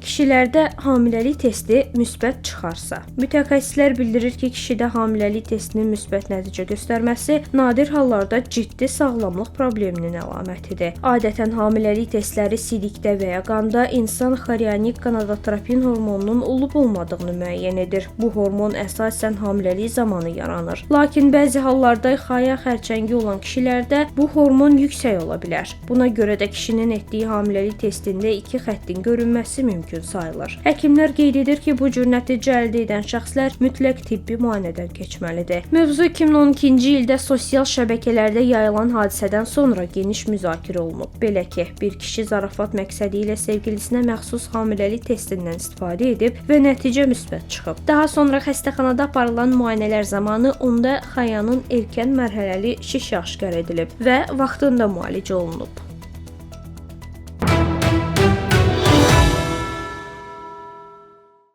Kişilərdə hamiləlik testi müsbət çıxarsa, mütəxəssislər bildirir ki, kişidə hamiləlik testinin müsbət nəticə göstərməsi nadir hallarda ciddi sağlamlıq probleminin əlamətidir. Adətən hamiləlik testləri sidikdə və ya qanda insan xorionik qonadotropin hormonunun olub-olmadığını müəyyən edir. Bu hormon əsasən hamiləlik zamanı yaranır. Lakin bəzi hallarda xaya xərçəngi olan kişilərdə bu hormon yüksək ola bilər. Buna görə də kişinin etdiyi hamiləlik testində iki xəttin görünməsi mümkün sayılır. Həkimlər qeyd edir ki, bu cür nəticə əldə edən şəxslər mütləq tibbi müayinədən keçməlidir. Mövzu 2012-ci ildə sosial şəbəkələrdə yayılan hadisədən sonra geniş müzakirə olunub. Belə ki, bir kişi zarafat məqsədi ilə sevgilisinə məxsus hamiləlik testindən istifadə edib və nəticə müsbət çıxıb. Daha sonra xəstəxanada aparılan müayinələr zamanı onda xayanın erkən mərhələli şişi aşkar edilib və vaxtında müalicə olunub.